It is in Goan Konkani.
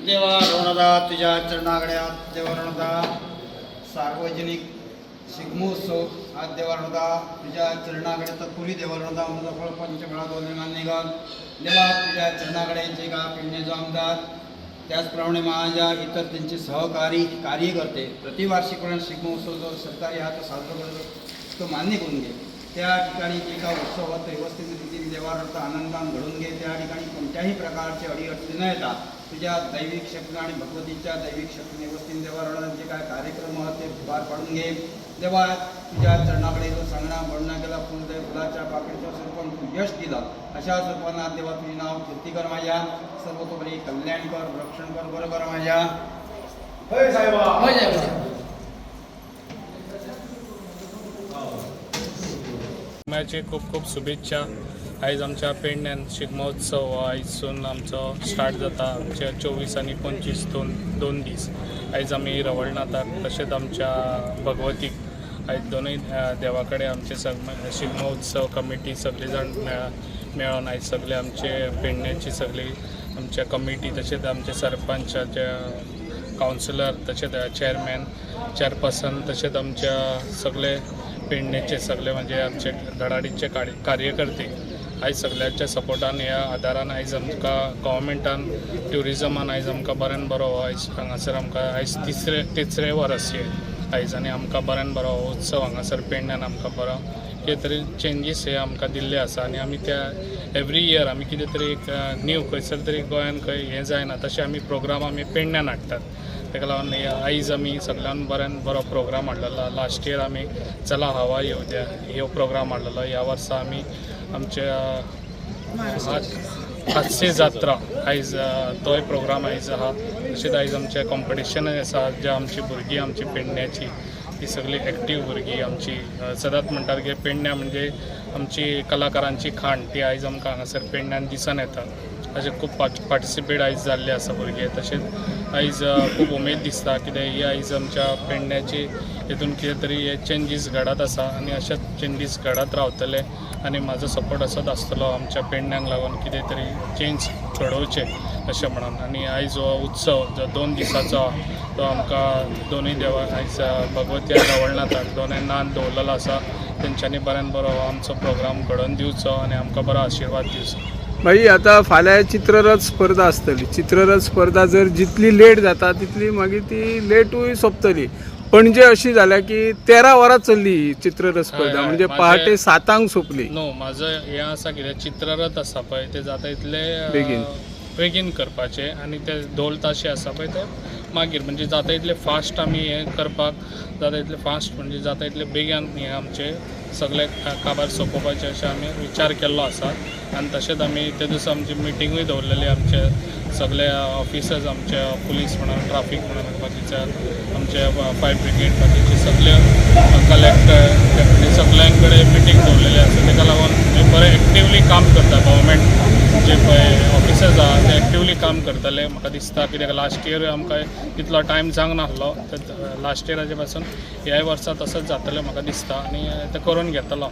देवा ऋणदा तुझ्या चरणागड्या. देवा ऋणदा, सार्वजनिक शिगमोत्सव आज देवा ऋणदा तुझ्या चरणाकडे. तत्पूर्वी देवा ऋणदा, माझा फळ पंचफळा दोन निघाल. देवा, तुझ्या चरणाकडे जे का पेडणेचो आमदार, त्याचप्रमाणे माझ्या इतर त्यांचे सहकारी कार्यकर्ते प्रतिवार्षिकपणे शिगमोत्सव जो सरकारी हा तो साजरा करतो, तो मान्य करून घे. त्या ठिकाणी जे का उत्सव होतो, व्यवस्थित रीतीने देवार्थ आनंदान घडून घे. त्या ठिकाणी कोणत्याही प्रकारचे अडीअडचणी न येता तुझ्या दैविक शक्ती आणि भगवतीच्या दैविक शक्तीने व्यवस्थित देवारण जे काय कार्यक्रम आहेत ते पार पाडून घे. देवा, तुझ्या चरणाकडे जो सांगणा बोलणा केला, फुल दे, फुलाच्या पाकळीच्या स्वरूपान तू यश दिलं. अशा स्वरूपानं देवा, तुझे नाव कीर्ती कर माझ्या. सर्वतोपरी कल्याण कर, रक्षण कर, बरं कर माझ्या. होय साहेबा. होय साहेब. शिगम्याचे खूब खूब शुभेच्छा. आयज आमच्या पेडण्यान शिगमोत्सव हो आयजसून आमचो स्टार्ट जाता. आमच्या 24 आनी 25 दोन दोन दीस. आयज आमी रवळनाथाक तशेंच आमच्या भगवतीक आयज दोनूय देवा कडेन आमचे सगळे शिगमोत्सव कमिटी सगळे जाण मेळोन आयज सगळे आमचे पेडण्याची सगळी आमच्या कमिटी, तशेंच आमचे सरपंचाचे, कावन्सिलर, तशेंच चेअरमॅन, चेअरपर्सन, तशेंच आमच्या सगळे पेडणेचे सगळे म्हणजे आमचे धडाडीचे कार्यकर्ते आयज सगळ्यांच्या सपोर्टान, ह्या आदारान आयज आमकां गव्हर्मेंटान ट्युरिजमान आयज आमकां बऱ्यान बरो हो आयज हांगासर आमकां आयज तिसरें वर्स हें आयज. आनी आमकां बऱ्यान बरो हो उत्सव हांगासर पेडण्यान आमकां बरो कितें तरी चेंजीस हे आमकां दिल्ले आसा. आनी आमी त्या एवरी इयर आमी कितें तरी एक न्यू खंयसर तरी गोंयान खंय हें जायना, तशें आमी प्रोग्राम आमी पेडण्यान हाडटात. ताका लागून हे आयज आमी सगळ्यान बऱ्यान बरो प्रोग्राम हाडलेलो. लास्ट इयर आमी चला हवा येऊ द्या ह्यो प्रोग्राम हाडलेलो. ह्या वर्सा आमी आमच्या हास्य जात्रा आयज तोय प्रोग्राम आयज आहा. तशेंच आयज आमचें कॉम्पिटिशनय आसा, जे आमची भुरगीं, आमची पेडण्याची ती सगळी एक्टीव भुरगीं आमची. सदांच म्हणटात की पेडण्या म्हणजे आमची कलाकारांची खाण, ती आयज आमकां हांगासर पेडण्यान दिसून येता. अशें खूब पार्टिसिपेट आयज जाल्ले आसा भुरगे. तशेंच आयज खूब उमेद दिसता कित्याक ही आयज आमच्या पेडण्याची हितून कितें तरी हे चेंजीस घडत आसा आनी अशेंच चेंजीस घडत रावतले. आनी म्हाजो सपोर्ट असोच आसतलो आमच्या पेडण्याक लागून कितें तरी चेंज घडोवचें अशें म्हणून. आनी आयज हो उत्सव जो 2 दिसाचो आहा, तो आमकां दोनूय देवाक आयज भगवती आनी रवळनाथाक दोनूय नाद दवरलेलो आसा. तेंच्यांनी बऱ्यान बरो हो आमचो प्रोग्राम घडोवन दिवचो आनी आमकां बरो आशिर्वाद दिवचो. भाई, आता फाल्यां चित्ररथ स्पर्धा आसतली. चित्ररथ स्पर्धा जर जितली लेट जाता तितली मागीर ती लेटूय सोंपतली. पणजे अशी जाल्या की 13 वरां चल्ली ही चित्ररथ स्पर्धा. हय, हय. म्हणजे पहाटे 7 लांक सोंपली. न्हू, म्हाजो हें आसा, कितें चित्ररथ आसा पळय, ते जाता इतले बेगीन. बेगीन करपाचे आनी ते ढोल ताशे आसा पळय ते मागीर, म्हणजे जाता इतले फास्ट आमी हें करपाक, जाता इतले फास्ट म्हणजे जाता इतले बेगीन हें आमचे सगळे काबार सोंपोवपाचें अशें आमी विचार केल्लो आसा. आनी तशेंच आमी ते दिसा आमची मिटिंगूय दवरलेली. आमचे सगळे ऑफिसर्स, आमचे पुलीस म्हणून, ट्राफीक म्हणून, बाकीचे आमचे फायर ब्रिगेड, बाकीचे सगळे कलेक्टर, डेप्युटी, सगळ्यां कडेन मिटींग दवरलेली आसा. ताका लागून हे बरें एक्टिवली काम करता. गव्हर्मेंट जे पळय ऑफिसर्स आहा ते एक्टिवली काम करतले म्हाका दिसता, कित्याक लास्ट इयर आमकां तितलो टायम जावंक नासलो. तर लास्ट इयराचे पासून ह्याय वर्सा तसोच जातलें म्हाका दिसता आनी तें करून घेतलो.